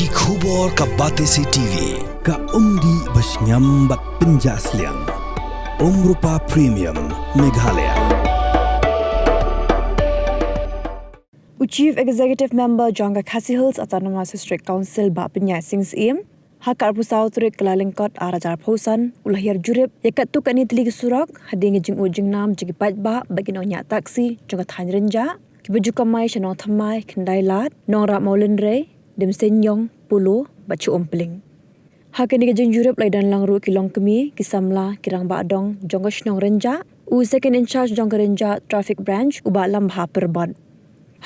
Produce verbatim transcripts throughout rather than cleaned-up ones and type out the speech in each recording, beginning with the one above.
Ki khubor ka Batesi T V, ka umdih ba shngiam bad pynjah sliang. Umrupa Premium, Meghalaya. U Chief Executive Member jong ka Khasi Hills Autonomous District Council, Bah Pynïaid Sing Syiem, ha ka arphew saw tarik Kyllalyngkot arhajar arphew san, u la hiar jurip ïa katto katne tylli ki surok hadien ka jingud jingnam jong ki paidbah bad ki nongñiah taxi jong ka thaiñ Rynjah, kiba ju kamai sha Nongthymmai, Khyndailad, Nongrah Mawlynrei, Demseiññiong, Polo bad Sha Umpling. Ha kane ka jingjurip la ïadon lang ruh ki longkmie, ki samla, ki rangbah dong jong ka shnong Rynjah, u Second in Charge jong ka Rynjah Traffic Branch, u Bah Lambha Pyrbot.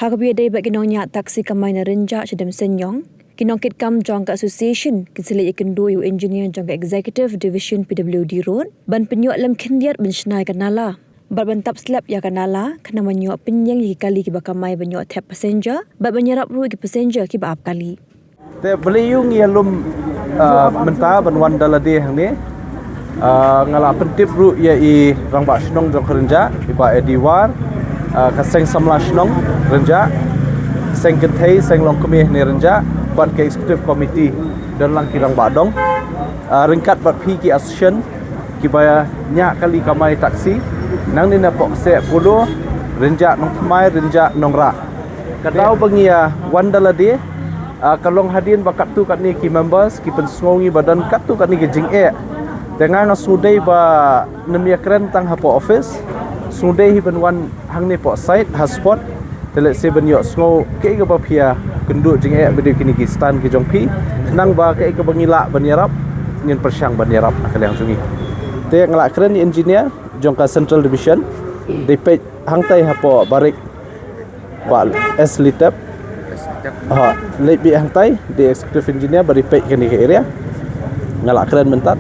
Ha kaba ïadei bad ki nongñiah taxi kamai na Rynjah sha Demseiññiong, ki nongkitkam jong ka association ki sa leit ïakynduh ïa u engineer jong ka Executive Division P W D Road ban pynïoh lem khyndiat ban shna ïa ka nala bad ban tap slap ïa ka nala, khnang ban ïoh pynïeng ïa ki kali kiba kamai ban ïoh thep passenger bad ban ïarap ruh ïa ki passenger kiba ap kali. Te balei ngi ïalum, ah, mynta ban wan da lade hangne. Ah, nga la pyntip ruh ïa i rangbah shnong jong ka Rynjah, i Bah Eddie War, ah, ka seng samla shnong Rynjah, seng kynthei, seng longkmie hangne Rynjah, bad ka executive committee, don lang ki rangbah dong, ah, ryngkat bad phi ki association kiba ñiah kali kamai taxi nangne napoh kseh Polo, Rynjah Nongthymmai, Rynjah Nongrah. Ka daw ba ngi ïa wan da lade, ah, ka long hadien ba katto katne ki members ki pynsngew ngi ba don katto katne ki jingeh. Te nga nga sngewdei ba nym ïakren tang hapoh office, sngewdei hi ban wan hangne poh site ha spot. Te lehse ban ïohsngew kaei kaba phi ïakynduh jingeh ba dei kine ki stand ki jong phi, khnang ba kaei kaba ngi lah ban ïarap, ngin pyrshang ban ïarap na ka liang jong ngi. Te nga la kren ïa i engineer jong ka Central Division, dei peit hangtai hapoh barik, Bah S Litep. Ha, leit beit hangtai, dei executive engineer ba dei peit kane ka area. Nga la kren mynta.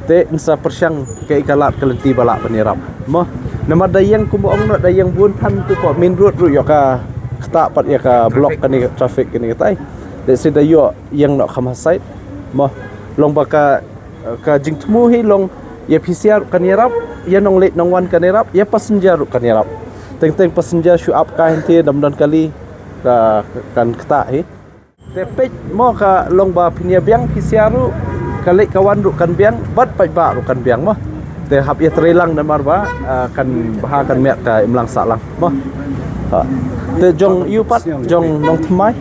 Te ngin sa pyrshang kaei ka lad ka lynti ba lah ban ïarap. Mo, namar da ïeng kumba ong noh, da ïeng bun than tu poh main road ruh ïoh ka ktah pat ïa ka block kane ka traffic kane katai. Lehse da ïoh ïeng noh kham ha side. Mo, long ba ka, ka jingthmu hi long ïa phi sha ruh kan ïarap, ïa nongleit nongwan kan ïarap, ïa passenger ruh kan ïarap. Teng teng passenger shu ap kai hangtei, dam don kali, ka, kan ktah hi. Te peit mo, ka long ba phin ïa biang phi sha ruh, ka leit ka wan ruh kan biang, bad paidbah ruh kan biang mo. Te hap ïa trei lang namar ba, ah, kan bha kan miat ka imlang sahlang mo. Ha. Te jong ïa u pat, jong Nongthymmai.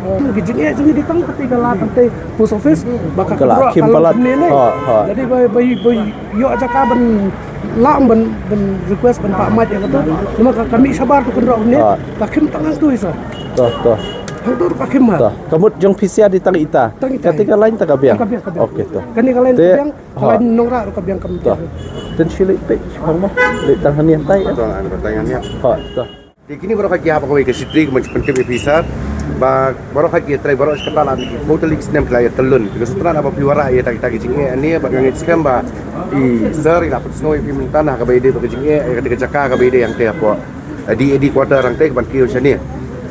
Ki jingeh jong ngi dei tang kata ka lad kata post office, ba ka, ka la khim palat. Ha, ha. Jadi ba, ba, ba ïoh jaka ban lah ban, ban request ban pah mait ïa kata. Namar ka, ka mih shabar tu kynroh ne. Ha. Ka khim tang hangtu hi sir. To, to. Hangtu ka khim ha. To. Ka mut jong phi sha dei tang ita. Tang ita. Kata ka line ta ka biang. Ka biang, ka biang. Okey, to. Kane ka line ta ka biang, ka line Nongrah ruh ka biang ka mut. To. Ten shi leit peit shi bang mo. Leit tang hangne tai. To, an ka tang hangne. Ha, to. Te kine baroh ka ki hap kawei ka shitri ka mut pyntip ïa phi sir. Ba baroh ka ki trei baroh shi katta la ki phew tylli ki snem ki la ïa tyllun. Ka sutran ba phi wanrah ïa kita ki jingeh ne ba nga ngeit skhem ba i sir i la pynsngew ïa phi mynta na kaba ïadei bad ka jingeh ïa kata ka jaka kaba ïadei hangtei hapoh D A D quarter hangtei ban kiew shane.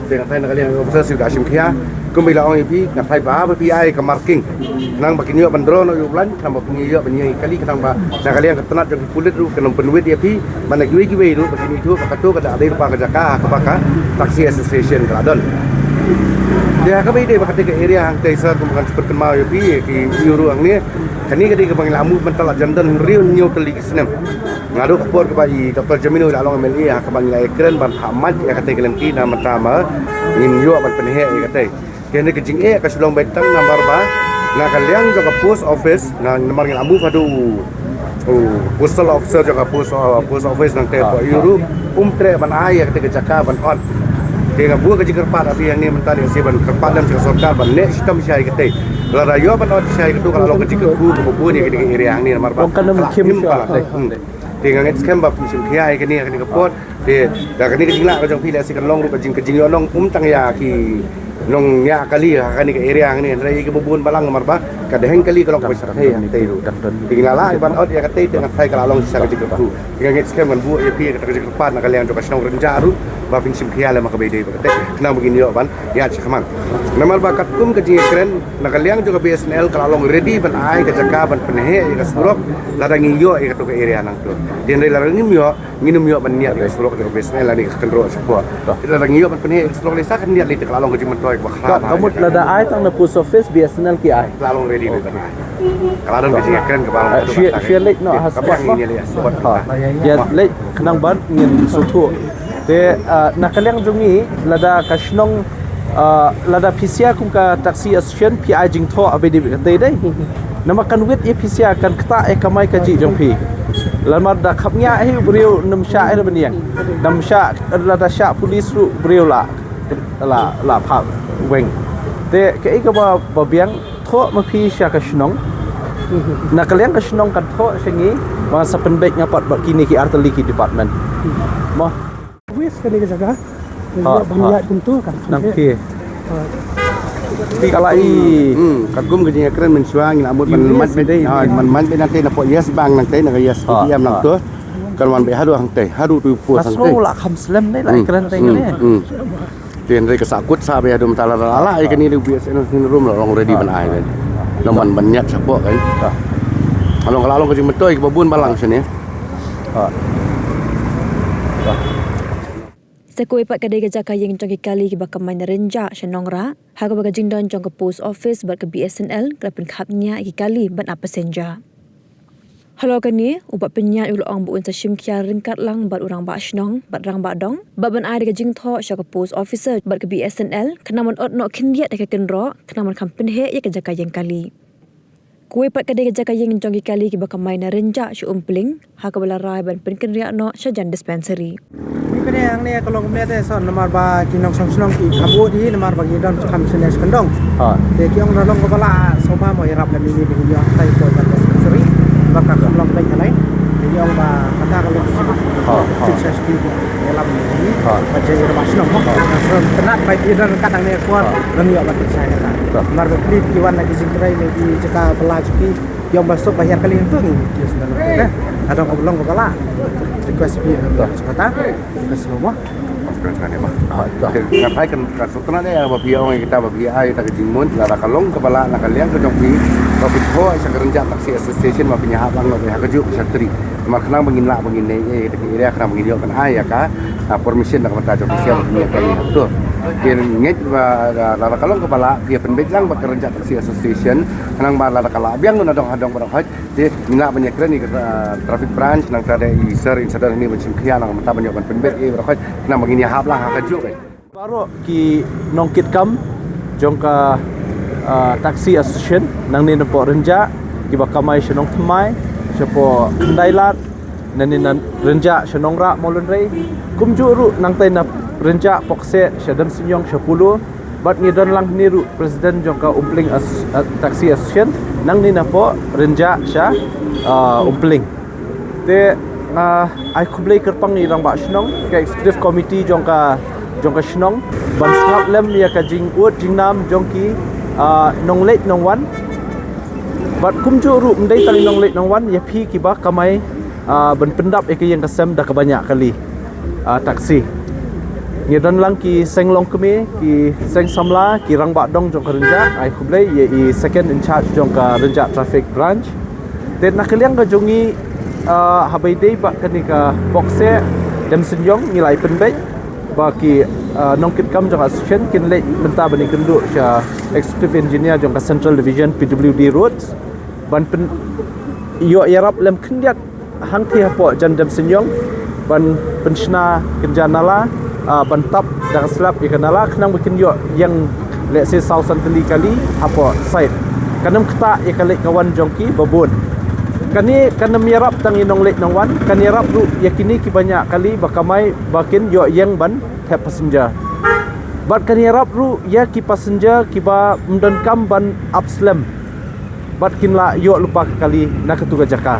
Te nga tharai na ka liang officer shu da shim khia. Kumba i la ong ïa phi, nga tharai ba, ba phi ai ka marking. Khnang ba kin ïoh ban draw noh ïa u line, khnang ba kin ïoh ban ïeng kali, khnang ba na ka liang ka tnat jong ki pulit ruh kin ym pynwit ïa phi, ban na kiwei kiwei ruh ba kin ïoh ba kato ka da dei lypa ka jaka kaba ka taxi association ka la don. Te ha kaba ïadei bad kata ka area hangtei sir, kumba ngan shu pynkynmaw ïa phi, ki ïa ruh hangne. Kane ka dei kaba ngi la move mynta la jan don hynriew hynñiew tylli ki snem. Naduh ka por kaba i Doctor Jamino i la long M L A, ha kaba ngi la ïakren ban phah mait ïa katei ka lynti, na mynta ma ngim ïoh ban pynheh ïa katei. Te hynrei ka jingeh ka shu long beit tang namar ba na ka liang jong ka post office, na namar ngi la move haduh u, u postal officer jong ka post, uh, post office nangtei hapoh ïa ruh um treh ban ai ïa katei ka jaka ban ot. Te nga buh ka jingkyrpad ha phi hangne mynta ne, shi ban kyrpad lem sha ka sorkar ban neh shitom shai katei. Lada ïoh ban ot shai katei ka la long ka jingkyrkhu kaba bun ïa katei ka area hangne namar ba ka la khim palat. Hmm. Te nga ngeit skhem ba phin shim khia ïa kane ha kane ka por. Te da kane ka jinglah ka jong phi lehse kan long ruh ka jing, ka jingïohnong um tang ïa ki nongñiah kali ha kane ka area hangne, hynrei ïa kiba bun balang namar ba ka dei heng kali ka long kaba shyrkhei hangtei ruh. Te ngi la lah ban ot ïa katei te nga tharai ka la long shisha ka jingkyrkhu. Te nga ngeit skhem ngan buh ïa phi kata ka jingkyrpad na ka liang jong ka shnong Rynjah ruh ba phin shim khia lem ha kaba ïadei bad katei khnang ba ngin ïoh ban ïaid shakhmat. Namar ba katkum ka jingïakren na ka liang jong ka B S N L ka la long ready ban ai ka jaka ban pynheh ïa ka surok lada ngi ïoh ïa kato ka area nangto. Te hynrei lada ngim ïoh, ngin ym ïoh ban niad ïa ka surok jong ka B S N L lane ka kynroh shapoh. Lada ngi ïoh ban pynheh ïa ka surok lei sa khyndiat lei te ka la long ka jingmyntoi. Ka mut lada ai tang na post office, B S N L ki ai. Ka la long ready. Ka la don ka jingkren ka ba long. Shia leit noh ha spot. Ïa leit khnang ban ngin sngewthuh. Te na ka liang jong ngi, lada ka shnong, lada phi shia kum ka taxi association, phi ai jingthoh ha ba dei ka tei dei. Namar kan wit ïa phi shia, kan ktah ïa ka kamai kajih jong phi. Lamar da khapngiah hi u briew, nam shah ïa ban ïeng. Nam shah, lada shah police ruh u briew la la la phah weng. Te kaei kaba ba biang, thoh ma phi sha ka shnong. Na ka liang ka shnong kan thoh sha ngi, ba sa pynbeit nga pat bad kine ki artylli ki department. Mo. Wis kane ka jaka. Ban ïaid kumtu kan. Nang phi. Ka la i. Hmm, katkum ka jingkren mynshuwa ngi la mut ban mat beit, ban mat beit nangtei na pok Yes Bank nangtei na ka Yes B T M nangtu. Kan wan beit haduh hangtei, haduh tu pos hangtei. La kham slem ne la kren tei ne. Te hynrei ka sahkut sah ba ïa dum tala la la ïa kane, dei B S N L, kine ruh la long ready ban ai. Nang ban ban ñiad shapoh kan. Ka long ka la long ka jingmyntoi kaba bun balang shane. Sa kawei pat ka dei ka jaka ïing jong ki kali kiba kamai na Rynjah sha Nongrah, ha kaba ka jingdon jong ka post office bad ka B S N L ka la pynkhapngiah ïa ki kali ban ap passenger. Halor kane, u Bah Pynïaid u la ong ba un sa shim khia ryngkat lang bad u Rangbah Shnong bad Rangbah Dong, bad ban ai da ka jingthoh sha ka post officer bad ka B S N L, khnang ban ot noh khyndiat ïa ka kynroh, khnang ban kham pynheh ïa ka jaka ïing kali. Kawei pat ka dei ka jaka ïing jong ki kali kiba kamai na Rynjah sha Umpling, ha kaba la rai ban pynkynriah noh sha jan dispensary. Ngi pyneh hangne ka long kumne te son, namar ba ki nongshong shnong ki kham bud hi, namar ba ngi don kham shane shi kyndong. Te ki ong da long kaba lah, sngewbha mo ïarap lem ïa ngi ba ngin ïoh tai ko jan dispensary. Ba ka kham long beit ka lai. Te ki ong ba kata ka long shi. Fix H P ïalam ïa ngi. Ba jai ïa ma shnong mo. Ka son tynat ba ki don kat hangne por. Ngi ïoh ba ki shai kata. Namar ba pli ki wan na ki jingtrei ne ki jaka ba la jong ki. Ïong ba suk ba hiar kali tu ngi ki sendal. Ka dong ka long kaba lah. Request pi na kata. Ka slow mo. Ka kane ba. Ka phai kan ka sutna ne ba phi ong kita ba phi ai ta ka jingmut, lada ka long kaba lah na ka liang ka jong phi. Ba phi thoh sha ka Rynjah Taxi Association ba phi ñiah hap lang ba phi ha ka juk sha tri. Namar khnang ba ngin lah ba ngin ne eh ta ka area khnang ba ngin ïoh kan ai ïa ka permission da ka bynta jong phi sha ba ngin ïa ka ïa tu. Ngin ngeit ba lada ka long kaba lah phi pynbeit lang ba ka Rynjah Taxi Association. Khnang ba lada ka lah biang na dong ha dong ba dong hoi. Te ngin lah ban ïakren ïa ka traffic branch nangta da i sir in sa don hangne ban shim khia nangta ban ïoh ban pynbeit ïa baroh khoit khnang ba ngin ïahap lang ha kajuh. Baroh ki nongkitkam jong ka taxi association nangne na pok Rynjah kiba kamai sha Nongthymmai, sha pok Khyndai Lad, nangne na Rynjah sha Nongrah Mawlynrei, kumjuh ruh nangtai na Rynjah pok seh sha Demsniang sha Polo. Bad ngi don lang hangne ruh president jong ka Umpling Taxi Association nangne na pok Rynjah sha Umpling. Te nga ai khublei kyrpang ïa i rangbah shnong, ka executive committee jong ka jong ka shnong ban sngap lem ïa ka jingud jingnam jong ki nongleit nongwan. Bad kumjuh ruh ym dei tang i nongleit nongwan, ïa phi kiba kamai ban pyndap ïa ka ïing ka sem da kaba ñiah kali taxi. Ngi don lang ki seng longkmie, ki seng samla, ki rangbah dong jong ka Rynjah, ai khublei ïa i second in charge jong ka Rynjah Traffic Branch. Te na ka liang ka jong ngi, haba ïadei bad kane ka pok seh Demsniang ngi la ai pynbeit ba ki nongkitkam jong ka association kin leit mynta ban ïakynduh sha executive engineer jong ka Central Division P W D Roads ban pyn ïoh ïarap lem khyndiat hangthie hapoh jan Demsniang ban pynshna kynja nala, ban tap da ka slab ïa ka nala khnang ba kin ïoh ïeng lehse saw san tylli kali hapoh side. Kan ym ktah ïa ka leit ka wan jong ki ba bun. Kane kan ym ïarap tang ïa nongleit nongwan, kan ïarap ruh ïa kine kiba ñiah kali ba kamai ba kin ïoh ïeng ban thep passenger. Bad kan ïarap ruh ïa ki passenger kiba ym donkam ban ap slem. Bad kin lah ïoh lypa ka kali na katu ka jaka.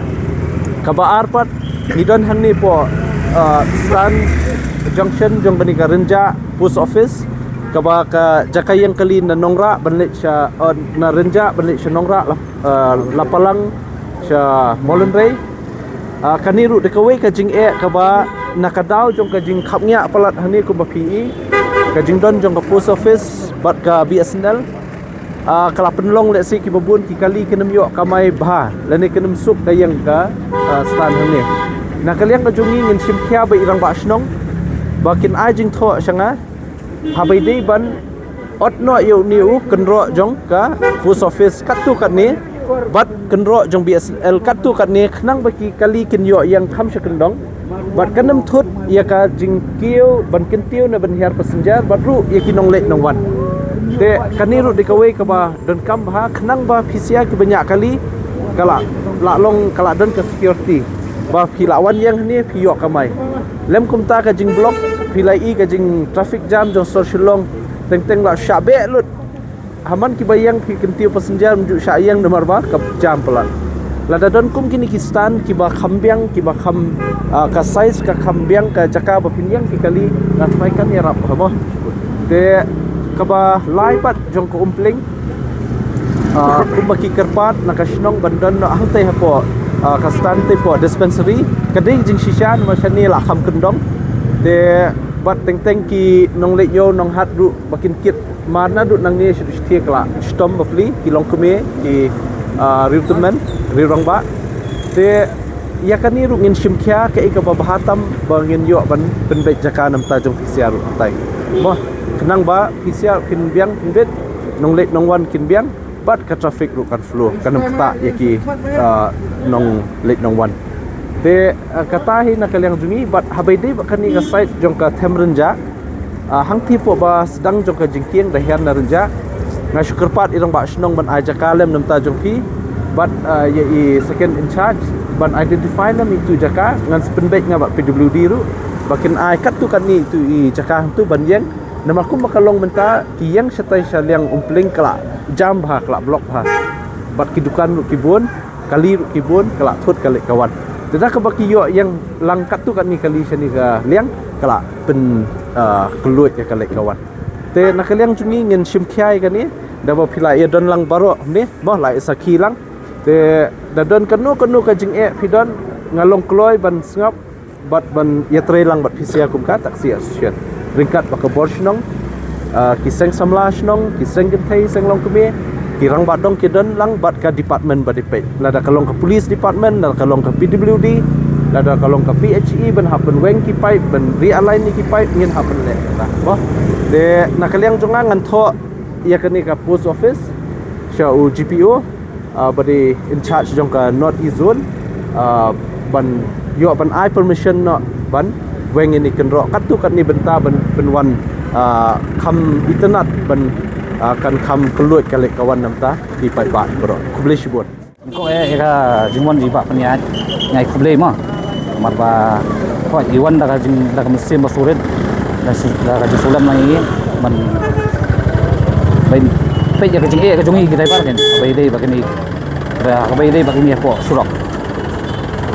Kaba ar pat ngi don hangne pok stand junction jong kane ka Rynjah post office, kaba ka jaka ïeng kali na Nongrah ban leit sha na Rynjah ban leit sha Nongrah, Lapalang sha Mawlynrei. Kane ruh da kawei ka jingeh kaba na ka daw jong ka jingkhapngiah palat hangne kumba phi i, ka jingdon jong ka post office bad ka B S N L. Ka la pynlong lehse kiba bun ki kali kin ym ïoh kamai bha lane kin ym suk ka ïeng ka stand hangne. Na ka liang ka jong ngi ngin shim khia ba i rangbah shnong ba kin ai jingthoh sha nga haba ïadei ban Ot noh ïa une u kynroh jong ka post office katto katne bad kynroh jong B S N L katto katne, khnang ba ki kali kin ïoh ïeng kham sha kyndong. Bad kan ym thut ïa ka jingkiew ban kyntiew ne ban hiar passenger bad ruh ïa ki nongleit nongwan. Te kane ruh dei kawei kaba donkam bha, khnang ba phi sha ki ba ñiah kali ka la, la long ka la don ka security ba phi la wan ïeng hangne phi ïoh kamai. Lem kumta ka jingblock, phi la i ka jing traffic jam jong sor Shillong, teng teng la shah beh lut. Ha man ki ba ïeng phi kyntiew passenger ym ju shah ïeng namar ba ka jam palat. Lada don kum kine ki stand ki ba kham biang, ki ba kham, ah, ka size ka kham biang ka jaka ba phin ïeng ki kali, nga tharai kan ïarap ha mo. Te kaba lai pat jong ka Umpling, ah, kum ba ki kyrpad na ka shnong ban don noh hangtei hapoh, ah, ka stand te hapoh dispensary, ka dei jingshisha namar shane la kham kyndong. Te bad teng teng ki nongleit ïew nonghad ruh ba kin kit mar naduh nangne sha sha ka la shitom bapli, ki longkmie, ki, ah, riewtymmen, riewrangbah. Te ïa kane ruh ngin shim khia kaei kaba bha tam ba ngin ïoh ban pynbeit jaka namar ta jong phi sha ruh tai. Mo, khnang ba phi sha kin biang pynbeit, nongleit nongwan kin biang bad ka traffic ruh kan flow, kan ym ktah ïa ki, ah, nongleit nongwan. Te, ah, kata hi na ka liang jong ngi bad haba ïadei bad kane ka side jong ka them rynjah, ah, hangtei hapoh ba sdang jong ka jingkieng da hiar na rynjah, nga shu kyrpad i rangbah shnong ban ai jaka lem namar ta jong phi bad, ah, ïa i second in charge ban identify lem itu jaka, ngan sa pynbeit nga bad P W D ruh ba kin ai katto katne itu i jaka hangtu ban ïeng. Namar kum ba ka long mynta ki ïeng shatai sha liang Umpling ka la jam bha, ka la block bha. Bad ki dukan ruh ki bun, kali ruh ki bun, ka la thut ka leit ka wan. Te da kaba ki ïoh ïeng lang katto katne kali shane ka liang, ka la pyn, ah, kylluid ïa ka leit ka wan. Te na ka liang jong ngi ngin shim khia ïa kane, da ba phi la ïa don lang baroh ne, mo, la ïa sakhi lang. Te da don kano kano ka jingeh phi don, nga long kloi ban sngap bad ban ïatrei lang bad phi sha kum ka taxi association. Ryngkat bad ka bor shnong, ah, ki seng samla shnong, ki seng kynthei, seng longkmie, ki rangbah dong ki don lang bad ka department ba dei peit. Lada ka long ka police department, lada ka long ka P W D, lada ka long ka P H E ban hap ban weng ki pipe, ban realign ïa ki pipe, ngin hap ban leh. Mo. Te na ka liang jong nga ngan thoh ïa kane ka post office sha u G P O, ah, ba dei in charge jong ka North East Zone, ah, ban ïoh ban ai permission noh ban weng ïa kane ka kynroh katto katne bynta ban pynwan, ah, kham itynnad ban, ah, kan kham kylluid ka leit ka wan namar ta ki paidbah baroh. Khublei shibun. Ko eh ïa ka jingwan jingpynïaid, nga ai khublei mo. Namar ba ko i wan da ka jing, da ka mynsiem ba surit, da ka jingsulem lang ïa ngi ban, ban peit ïa ka jingeh ka jong ngi ki driver kin, kaba ïadei bad kine, kaba ïadei bad kine hapoh surok.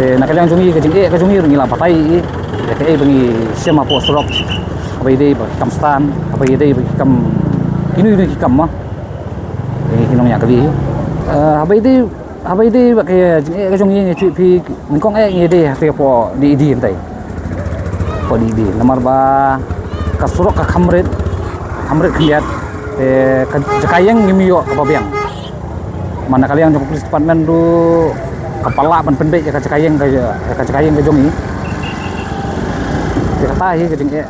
Te na ka liang jong ngi ka jingeh ka jong ngi ruh ngi la batai ïa kaei ba ngi shem hapoh surok, kaba ïadei bad ki kam stand, kaba ïadei bad ki kam kino kino ki kam mo. Ïa ki nongñiah kali. Eh, haba ïadei Haba ïadei bad ka jingeh ka jong ngi, ngi tip phi, nyngkong eh ngi ïadei ha te hapoh D E D hangtai. Hapoh D E D namar ba ka surok ka kham rit, kham rit khyndiat. Te ka jaka ïeng ngim ïoh kaba biang. Namar na ka liang jong ka police department ruh ka pala ban pynbeit ïa ka jaka ïeng ka, ka jaka ïeng ka jong ngi. Te kata hi ka jingeh.